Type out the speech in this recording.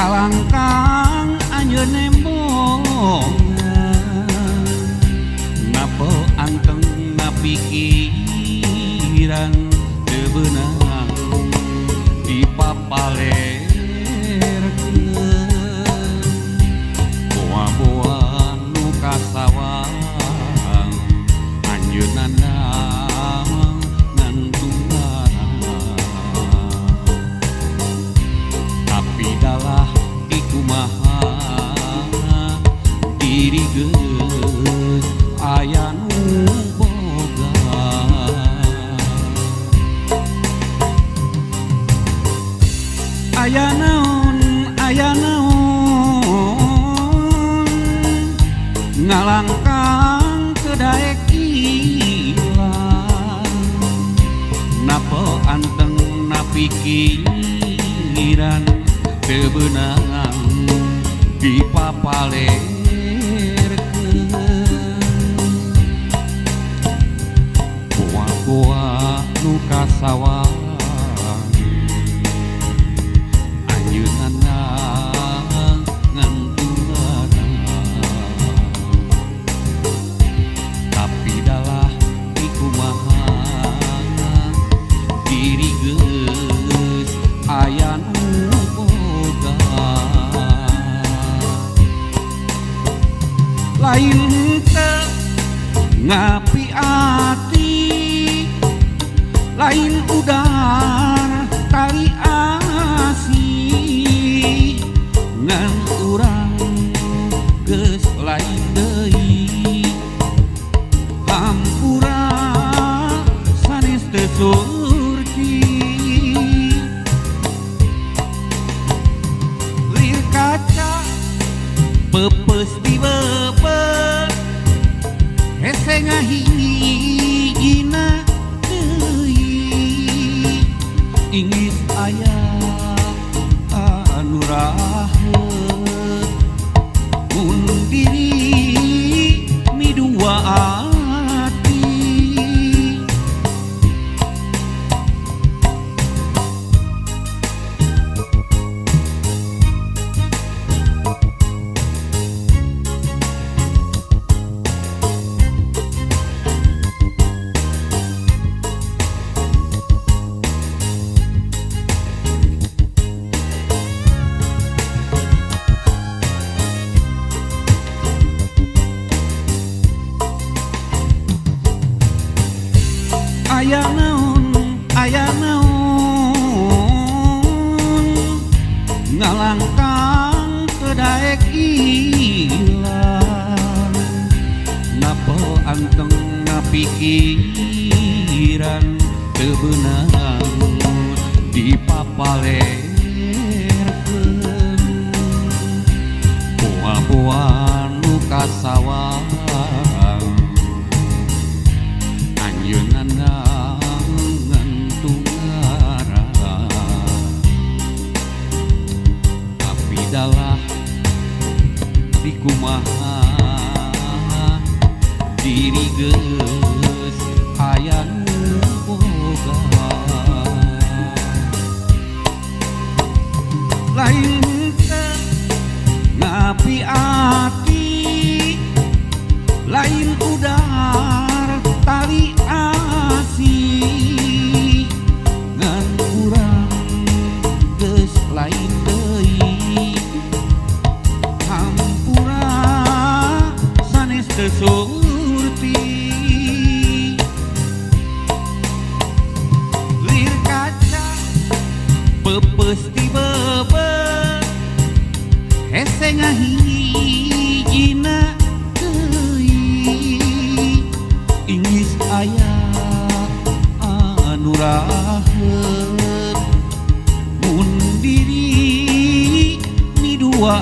Kalangkang anjeun nembongan napo anteng na pikiran teu beunang dipapalerkeun boa-boa nu kasawang anjeunna ngan tapi dalah dikumaha diri geus aya nu boga. Aya naon ngalangkang teu daek ilang napo anteng na pikiran teu beunang dipapalerkeun boa-boa nu kasawang anjeunna ngan tunggaran tapi dalah dikumaha diri geus aya nu boga. Lain teu ngapi ati lain udar tali asih ngan urang geus lain deui hampura sanes teu surti lir kaca peupeus di beubeut hese ngahijina deui inggis aya anu raheut mun diri midua ati. Aya naon ngalangkang teu daek ilang napo anteng na pikiran teu beunang dipapalerkeun boa-boa nu kasawang anjeunna ngan tunggaran tapi dalah dikumaha diri geus aya nu boga. Lain teu ngapi ati lain udar tali asih ngan urang geus lain deui hampura sanes teu surti lir kaca peupeus di beubeut hese ngahijina deui inggis aya anu raheut mun diri midua.